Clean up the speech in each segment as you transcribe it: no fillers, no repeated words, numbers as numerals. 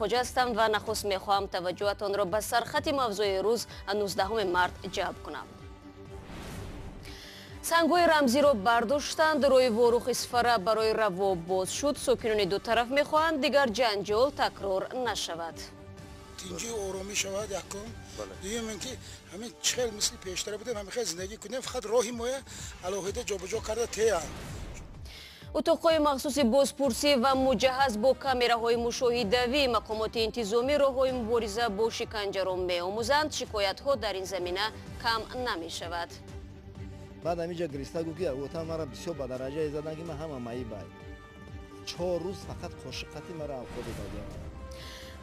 Хоҷа ҳастам ва нахуст мехоҳам таваҷҷӯҳатонро ба сархати мавзӯи рӯз 19 март ҷалб кунам. Сангҳои рамзиро бардоштанд, роҳи Ворух Исфара барои раво боз шуд. Сокинони ду тараф мехоҳанд дигар ҷанҷол такрор нашавад. Тинҷӣ оромӣ шавад якум. Дуюм ин ки ҳамин чӣ хел мисли пештара будем, ҳамин хел зиндагӣ кунем, фақат роҳи моя алоҳида ҷобаҷо карда теянд. Утоқҳои махсуси бозпурсӣ ва муҷаҳҳаз бо камераҳои мушоҳидавӣ мақомоти интизомӣ роҳҳои мубориза бо шиканҷаро меомӯзанд. Шикоятҳо дар ин замина кам намешавад. Баъд ҳаминҷа гириста гуфт, ки отан мара бисёр ба дараҷае задан, ки ман ҳама маибай. 4 рӯз фақат қошиқати мара авқот доданд.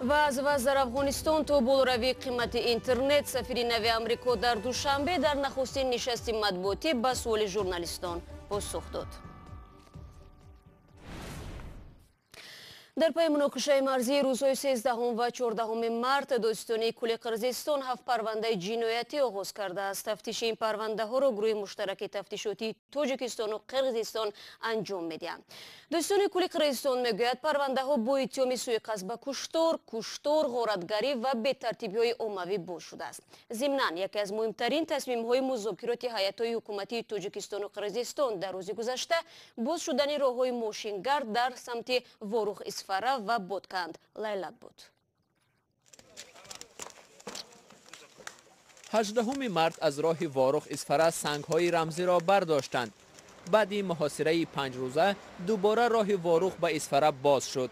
Ва аз вазъ дар Афғонистон то болоравии қимати интернет, сафири нави Амрико дар Душанбе дар нахустин нишасти матбуотӣ ба суоли журналистон посух дод. Дар пайи муноқишаи марзии рӯзҳои 13 ва 14 март додситонии кулли Қирғизистон 7 парвандаи ҷиноятӣ оғоз кардааст. Тафтиши ин парвандаҳоро гурӯҳи муштараки тафтишотии Тоҷикистону Қирғизистон анҷом медиҳанд. Додситонии кулли Қирғизистон мегӯяд, парвандаҳо бо иттиҳоми суиқасд ба куштор, куштор, ғоратгарӣ ва бетартибиҳои оммавӣ боз шудааст. Зимнан, яке аз муҳимтарин тасмимҳои музокироти ҳайатҳои ҳукуматии Тоҷикистону Қирғизистон дар рӯзи гузашта боз шудани роҳҳои мошингард дар самти Ворух Исфара ва Бодканд Лайлак буд. 18 март аз роҳи Ворух Исфара сангҳои рамзиро бардоштанд. Баъди муҳосираи 5 рӯза дубора роҳи Ворух ба Исфара боз шуд.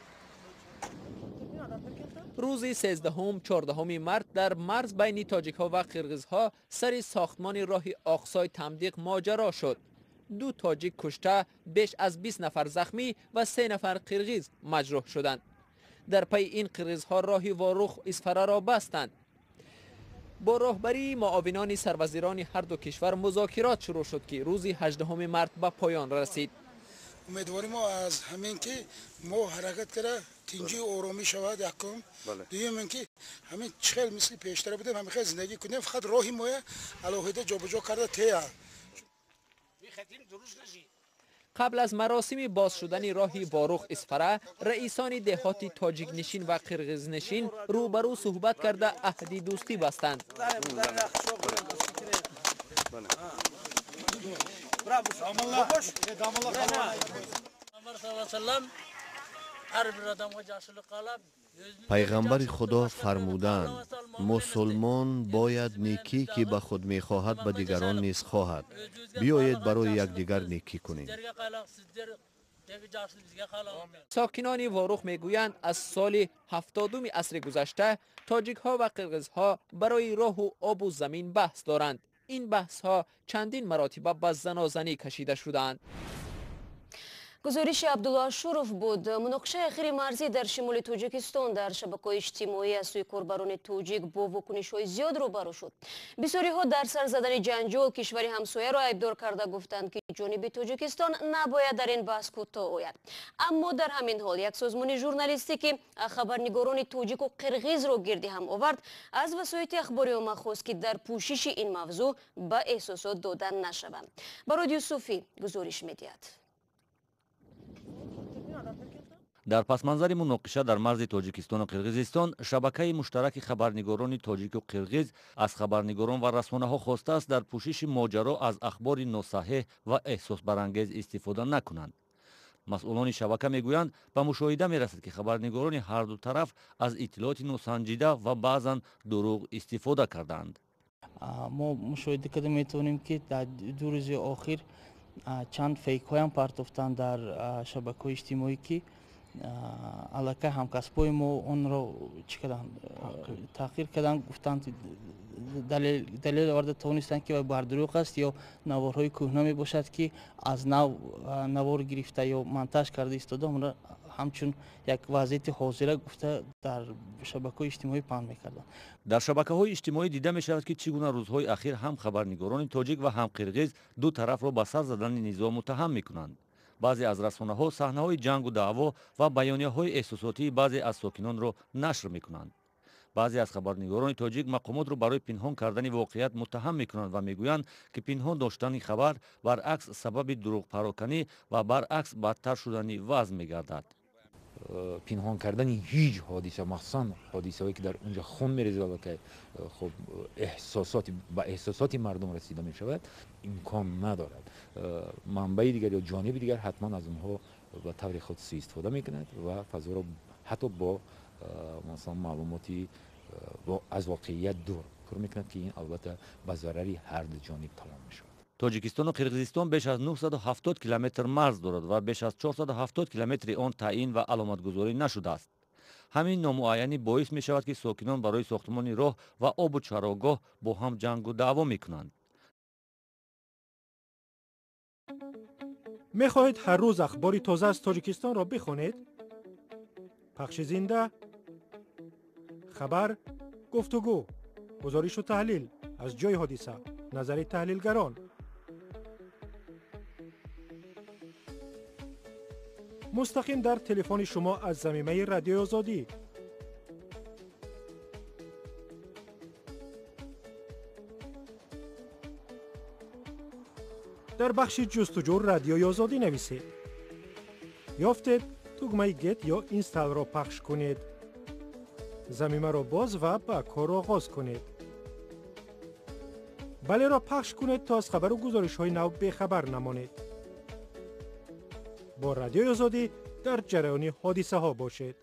Рӯзи 13-14 март дар марз байни тоҷикҳо ва қирғизҳо сари сохтмони роҳи Оқсой Тамдиқ моҷаро шуд. 2 тоҷик кушта, беш аз 20 нафар захмӣ ва 3 нафар қирғиз маҷрӯҳ шуданд. Дар пайи ин қирғизҳо роҳи Ворух Исфараро бастанд. Бо роҳбарии муовинони сарвазирони ҳар ду кишвар музокирот шурӯъ шуд, ки рӯзи 18 март ба поён расид. Умедворим мо аз ҳамин ки мо ҳаракат карда тинҷӣ оромӣ шавад якум. Дуюм ин ки ҳамин чӣ хел мисли пештара будем, ҳамин хел зиндагӣ кунем, фақат роҳи моя алоҳида ҷобаҷо карда теянд. Қабл аз маросими боз шудани роҳи Ворух Исфара, раисони деҳоти тоҷикнишин ва қирғизнишин рӯбарӯ суҳбат карда аҳди дӯстӣ бастанд. Пайғамбари Худо фармуданд, мусулмон бояд некӣ ки ба худ мехоҳад ба дигарон низ хоҳад. Биёед барои якдигар некӣ кунем. Сокинони Ворух мегӯянд, аз соли 70-уми асри гузашта тоҷикҳо ва қирғизҳо барои роҳу обу замин баҳс доранд. Ин баҳсҳо чандин маротиба ба занозанӣ кашида шудаанд. Гузориши Абдулло Ашуров буд. Муноқишаи ахири марзӣ дар шимоли Тоҷикистон дар шабакаҳои иҷтимоӣ аз сӯи корбарони тоҷик бо вокунишҳои зиёд рӯбарӯ шуд. Бисёриҳо дар сар задани ҷанҷол кишвари ҳамсояро айбдор карда гуфтанд, ки ҷониби Тоҷикистон набояд дар ин баҳс кӯтоҳ ояд. Аммо дар ҳамин ҳол як созмони журналистӣ, ки хабарнигорони тоҷику қирғизро гирди ҳам овард, аз васоити ахбори омма хост, ки дар пӯшиши ин мавзӯъ ба эҳсосот дода нашаванд. Барод Юсуфӣ гузориш медиҳад. Дар пасманзари муноқиша дар марзи Тоҷикистону Қирғизистон шабакаи муштараки хабарнигорони тоҷику қирғиз аз хабарнигорон ва расонаҳо хостааст дар пӯшиши моҷаро аз ахбори носаҳеҳ ва эҳсосбарангез истифода накунанд. Масъулони шабака мегӯянд, ба мушоҳида мерасад, ки хабарнигорони ҳар ду тараф аз иттилооти носанҷида ва баъзан дурӯғ истифода кардаанд. Мо мушоҳида карда метавонем, ки дар 2 рӯзи охир чанд фейкҳоям партофтанд дар шабакаҳои иҷтимоӣ, ки аллакай ҳамкасбои мо онро чӣ карданд, таҳқир карданд, гуфтанд, далел оварда тавонистанд, ки бар дурӯғ аст ё наворҳои кӯҳна мебошад, ки аз нав навор гирифта ё монтаж карда истода онро ҳамчун як вазъияти ҳозира гуфта дар шабакаҳои иҷтимоӣ паҳн мекарданд. Дар шабакаҳои иҷтимоӣ дида мешавад, ки чӣ гуна рӯзҳои ахир ҳам хабарнигорони тоҷик ва ҳам қирғиз ду тарафро ба сар задани низом муттаҳам мекунанд. Баъзе аз расонаҳо саҳнаҳои ҷангу даъво ва баёнияҳои эҳсосотии баъзе аз сокинонро нашр мекунанд. Баъзе аз хабарнигорони тоҷик мақомотро барои пинҳон кардани воқеият муттаҳам мекунанд ва мегӯянд, ки пинҳон доштани хабар баръакс сабаби дурӯғпароканӣ ва баръакс бадтар шудани вазъ мегардад. Пинҳон кардани ҳеҷ ҳодиса, махсусан ҳодисаҳое ки дар унҷо хун мерезад ва ки хуб эҳсосоти ба эҳсосоти мардум расида мешавад, имкон надорад. Манбаи дигар ё ҷониби дигар ҳатман аз онҳо ба таври худ суистифода мекунад ва фазоро ҳатто бо масалан маълумоти аз воқеият дур пур мекунад, ки ин албатта ба зарари ҳар ду ҷониб тамом мешавад. Тоҷикистону Қирғизистон беш аз 970 километр марз дорад ва беш аз 470 километри он таъин ва аломатгузорӣ нашудааст. Ҳамин номуайянӣ боис мешавад, ки сокинон барои сохтмони роҳ ва обу чарогоҳ бо ҳам ҷангу даъво мекунанд. Мехоҳед ҳар рӯз ахбори тоза аз Тоҷикистонро бихонед? Пахши зинда, хабар, гуфтугӯ, гузоришу таҳлил аз ҷои ҳодиса, назари таҳлилгарон. Мустақим дар телефони шумо аз замимаи Радиои Озодӣ. Дар бахши ҷустуҷӯ Радиои Озодӣ нависед. Ёфтед, тугмаи Get ё Install-ро пахш кунед. Замимаро боз ва ба кор оғоз кунед. Балеро пахш кунед, то аз хабару гузоришҳои нав бехабар намонед. Бо Радиои Озодӣ дар ҷараёни ҳодисаҳо бошед.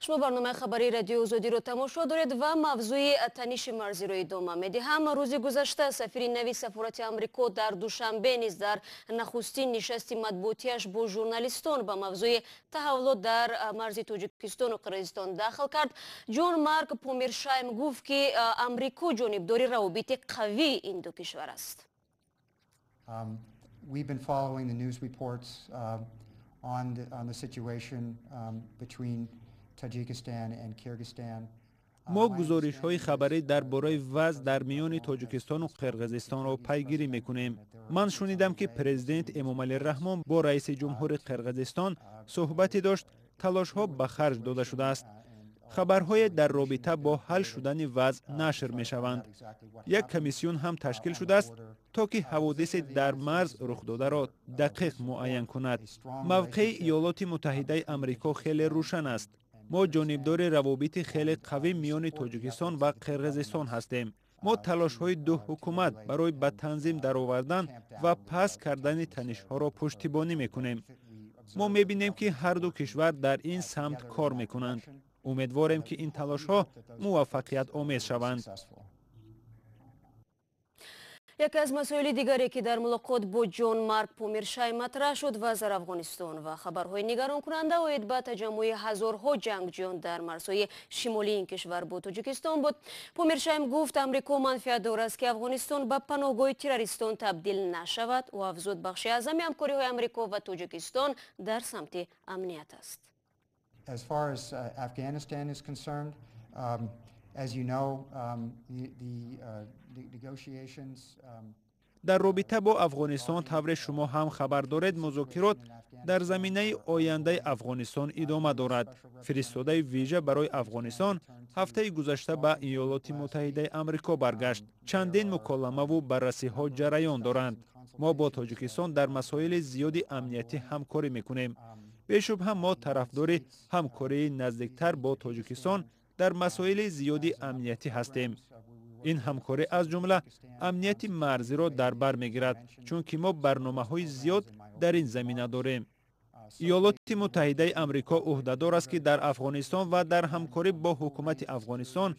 Шумо барномаи хабарии Радиои Озодиро тамошо доред ва мавзӯи таниши марзиро идома медиҳам. Рӯзи гузашта сафири нави сафорати Амрико дар Душанбе низ дар нахустин нишасти матбуотиаш бо журналистон ба мавзӯи таҳаввулот дар марзи Тоҷикистону Қирғизистон дахл кард. Ҷон Марк Помершайм гуфт, ки Амрико ҷонибдори равобити қавии ин ду кишвар аст. We've been following the news reports on the situation between Tajikistan and Kyrgyzstan. Мо гузоришҳои хабарӣ дар бораи вазъ дар миёни Тоҷикистону Қирғизистонро пайгирӣ мекунем. Ман шунидам, ки президент Эмомалӣ Раҳмон бо раиси ҷумҳури Қирғизистон суҳбате дошт. Талошҳо ба харҷ дода шудааст. Хабарҳое дар робита бо ҳал шудани вазъ нашр мешаванд. Як комиссион ҳам ташкил шудааст, то ки ҳаводисе дар марз рухдодаро дақиқ муайян кунад. Мавқеи Иёлоти Муттаҳидаи Амрико хеле рӯшан аст. Мо ҷонибдори равобити хеле қавӣ миёни Тоҷикистон ва Қирғизистон ҳастем. Мо талошҳои ду ҳукумат барои ба танзим даровардан ва паст кардани танишҳоро пуштибонӣ мекунем. Мо мебинем, ки ҳар ду кишвар дар ин самт кор мекунанд. Умедворем, ки ин талошҳо муваффақиятомез шаванд. Яке аз масоили дигаре, ки дар мулоқот бо Ҷон Марк Помершай матраҳ шуд, вазъ Афғонистон ва хабарҳои нигаронкунанда оид ба таҷаммуи ҳазорҳо ҷангҷӯён дар марзҳои шимолии ин кишвар бо Тоҷикистон буд. Помершайм гуфт, Амрико манфиатдор аст, ки Афғонистон ба паноҳгоҳи террористон табдил нашавад. Ӯ афзуд, бахши аъзами ҳамкориҳои Амрико ва Тоҷикистон дар самти амният аст. As far as Afghanistan is concerned, as you know, the negotiations Дар робита бо Афғонистон, тавре шумо ҳам хабар доред, музокирот дар заминаи ояндаи Афғонистон идома дорад. Фиристодаи вижа барои Афғонистон ҳафтаи гузашта ба Иёлоти Муттаҳидаи Амрико баргашт. Чандин муколамаву баррасиҳо ҷараён доранд. Мо бо Тоҷикистон дар масоили зиёди амниятӣ ҳамкорӣ мекунем. Бешубҳа, мо тарафдори ҳамкории наздиктар бо Тоҷикистон дар масоили зиёди амниятӣ ҳастем. Ин ҳамкорӣ аз ҷумла амнияти марзиро дар бар мегирад, чунки мо барномаҳои зиёд дар ин замина дорем. Иёлоти Муттаҳидаи Амрико ӯҳдадор аст, ки дар Афғонистон ва дар ҳамкорӣ бо ҳукумати Афғонистон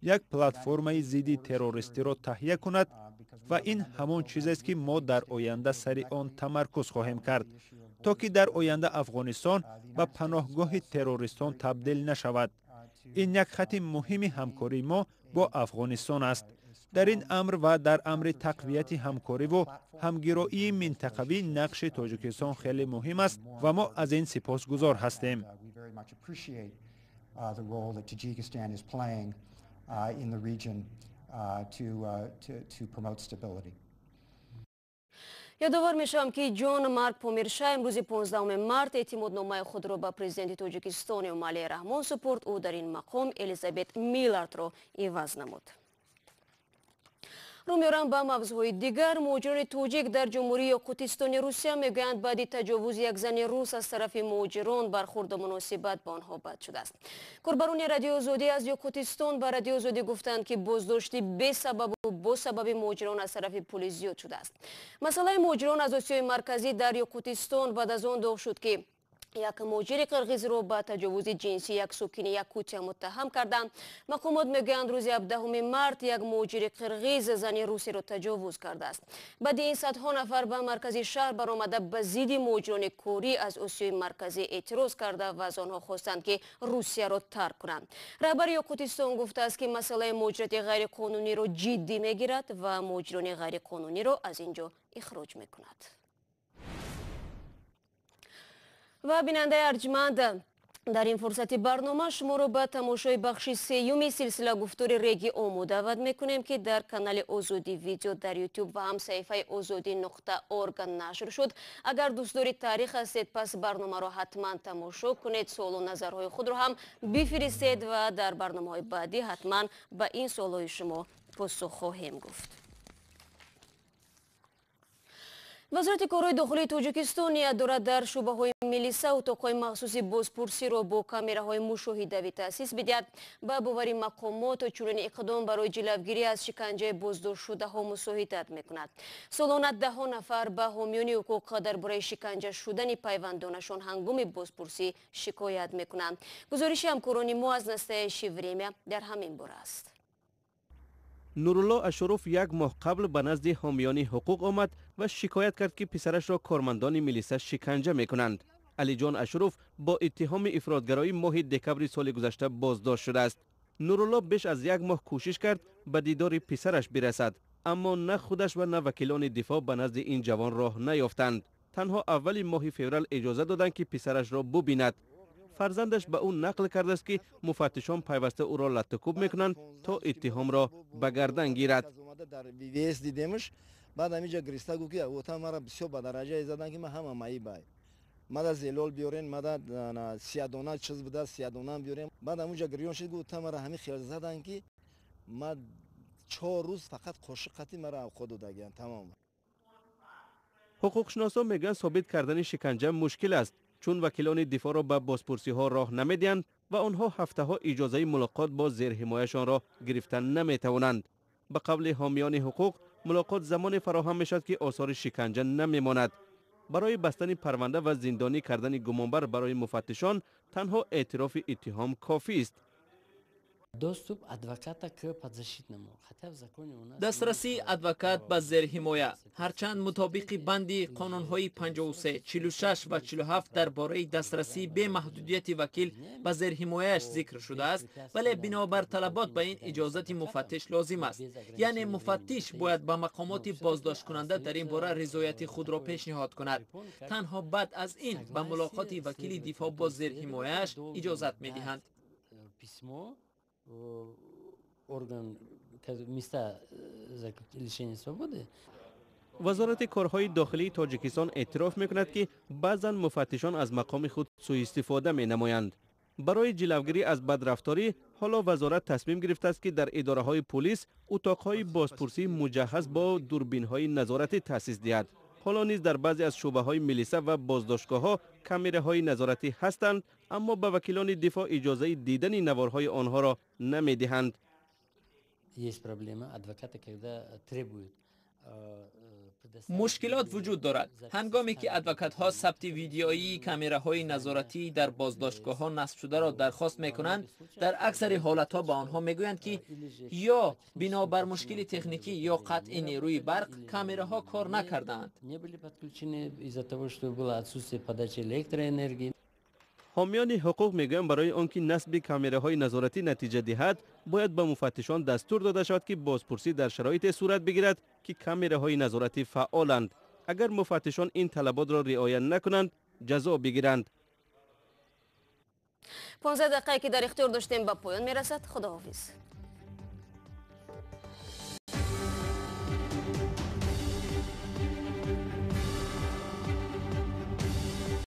як платформаи зидди террористиро таҳия кунад ва ин ҳамон чизест, ки мо дар оянда сари он тамаркуз хоҳем кард, то ки дар оянда Афғонистон ба паноҳгоҳи террористон табдил нашавад. Ин як хати муҳими ҳамкории мо бо Афғонистон аст. Дар ин амр ва дар амри тақвияти ҳамкориву ҳамгироии минтақавӣ нақши Тоҷикистон хеле муҳим аст ва мо аз ин сипосгузор ҳастем. The role that Tajikistan is playing in the region to promote stability. Ёдовар мешавам, ки Ҷон Марк Помершайм рӯзи 15 март эътимодномаи худро ба президенти Тоҷикистон Эмомалӣ Раҳмон супурд. Ӯ дар ин мақом Элизабет Миллардро иваз намуд. Рӯ меорам ба мавзӯъҳои дигар. Муҳоҷирони тоҷик дар Ҷумҳурии Ёқутистони Русия мегӯянд, баъди таҷовузи як зани рус аз тарафи муҳоҷирон бархурду муносибат ба онҳо бад шудааст. Корбарони Радиои Озодӣ аз Ёқутистон ба Радиои Озодӣ гуфтанд, ки боздошти бесабабу бо сабаби муҳоҷирон аз тарафи пулис зиёд шудааст. Масъалаи муҳоҷирон аз Осиёи Марказӣ дар Ёқутистон баъд аз он доғ шуд, ки як муҳоҷири қирғизро ба таҷовузи ҷинсӣ як сокини Якутия муттаҳам карданд. Мақомот мегӯянд, рӯзи 17 март як муҳоҷири қирғиз зани русиро таҷовуз кардааст. Баъди ин садҳо нафар ба маркази шаҳр баромада ба зидди муҳоҷирони корӣ аз Осиёи Марказӣ эътироз карда ва аз онҳо хостанд, ки Русияро тарк кунанд. Раҳбари Ёқутистон гуфтааст, ки масъалаи муҳоҷирати ғайриқонуниро ҷиддӣ мегирад ва муҳоҷирони ғайриқонуниро аз ин ҷо ихроҷ мекунад. Ва бинандаи арҷманд, дар ин фурсати барнома шуморо ба тамошои бахши сеюми силсила гуфтори Реги Ому даъват мекунем, ки дар канали Озодӣ видео дар Ютуб ва ҳам саҳифаи озодӣ.орг нашр шуд. Агар дӯстдори таърих ҳастед, пас барномаро ҳатман тамошо кунед, суолу назарҳои худро ҳам бифиристед ва дар барномаҳои баъдӣ ҳатман ба ин суолҳои шумо посух хоҳем гуфт. Вазорати корҳои дохилии Тоҷикистон ният дорад дар шӯъбаҳои милиса утоқҳои махсуси бозпурсиро бо камераҳои мушоҳидавӣ таъсис бидиҳад. Ба бовари мақомот, чунин иқдом барои ҷилавгирӣ аз шиканҷаи боздоштшудаҳо мусоидат мекунад. Солона даҳҳо нафар ба ҳомиёни ҳуқуқ дар бораи шиканҷа шудани пайвандонашон ҳангоми бозпурсӣ шикоят мекунанд. Гузориши ҳамкорони мо аз Настоящее время дар ҳамин бора аст. Нурулло Ашуров як моҳ қабл ба назди ҳомиёни ҳуқуқ омад ва шикоят кард, ки писарашро кормандони милиса шиканҷа мекунанд. Алиҷон Ашуров бо иттиҳоми ифротгароӣ моҳи декабри соли гузашта боздошт шудааст. Нурулло беш аз як моҳ кӯшиш кард ба дидори писараш бирасад, аммо на худаш ва на вакилони дифоъ ба назди ин ҷавон роҳ наёфтанд. Танҳо аввали моҳи феврал иҷоза доданд, ки писарашро бубинад. Фарзандаш ба ӯ нақл кардааст, ки муфаттишон пайваста ӯро латтукӯб мекунанд, то иттиҳомро ба гардан гирад. Баъд ҳамиҷа гириста гуфт, ки отам мара бисёр ба дараҷае заданд, ки ман ҳама маибай. Мада зелол биёрен, мада сиядона чиз буда, сиядона биёрен. Баъд ҳамуҷа гирён шуд, гуфт мара ҳамин хел заданд, ки ма 4 рӯз фақат қошиқ қати мара авқот додагиян, тамом. Ҳуқуқшиносон мегӯянд, собит кардани шиканҷа мушкил аст, чун вакилони дифоъро ба бозпурсиҳо роҳ намедиҳанд ва онҳо ҳафтаҳо иҷозаи мулоқот бо зерҳимояшонро гирифта наметавонанд. Ба қавли ҳомиёни ҳуқуқ, мулоқот замоне фароҳам мешавад, ки осори шиканҷа намемонад. Барои бастани парванда ва зиндонӣ кардани гумонбар барои муфаттишон танҳо эътирофи иттиҳом кофист. Доступ адвоката к подзащитному. Хотя в законе у нас дастрасии адвокат ба зерҳимоя, ҳарчанд мутобиқи банди қонунҳои 53, 46 ва 47 дар бораи дастрасии бемаҳдудияти вакил ба зерҳимояаш зикр шудааст, вале бинобар талабот ба ин иҷозати муфаттиш лозим аст. Яъне муфаттиш бояд ба мақомоти боздошткунанда дар ин бора ризояти худро пешниҳод кунад. Танҳо баъд аз ин ба мулоқоти вакили дифоъ бо зерҳимояаш иҷозат медиҳанд. Орган места лишения свободы. Вазорати корҳои дохилии Тоҷикистон эътироф мекунад, ки баъзан муфаттишон аз мақоми худ сӯистифода менамоянд. Барои ҷилавгирӣ аз бадрафторӣ ҳоло вазорат тасмим гирифтааст, ки дар идораҳои пулис утоқҳои бозпурсии муҷаҳҳаз бо дурбинҳои назоратӣ таъсис диҳад. Ҳоло низ дар баъзе аз шӯъбаҳои милиса ва боздоштгоҳҳо камераҳои назоратӣ ҳастанд, аммо ба вакилони дифоъ иҷозаи дидани наворҳои онҳоро намедиҳанд. Есть проблема адвоката, когда требуют Мушкилот вуҷуд дорад. Ҳангоме ки адвокатҳо сабти видеоии камераҳои назоратӣ дар боздоштгоҳҳо насбшударо дархост мекунанд, дар аксари ҳолатҳо ба онҳо мегӯянд, ки ё бинобар мушкили техникӣ ё қатъи нерӯи барқ камераҳо кор накардаанд. Не были подключены из-за того, что было отсутствие подачи электроэнергии. Ҳомиёни ҳуқуқ мегӯянд, барои он ки насби камераҳои назоратӣ натиҷа диҳад, бояд ба муфаттишон дастур дода шавад, ки бозпурсӣ дар шароите сурат бигирад, ки камераҳои назоратӣ фаъоланд. Агар муфаттишон ин талаботро риоя накунанд, ҷазо бигиранд. 15 дақиқае ки дар ихтиёр доштем ба поён мерасад. Худоҳофиз.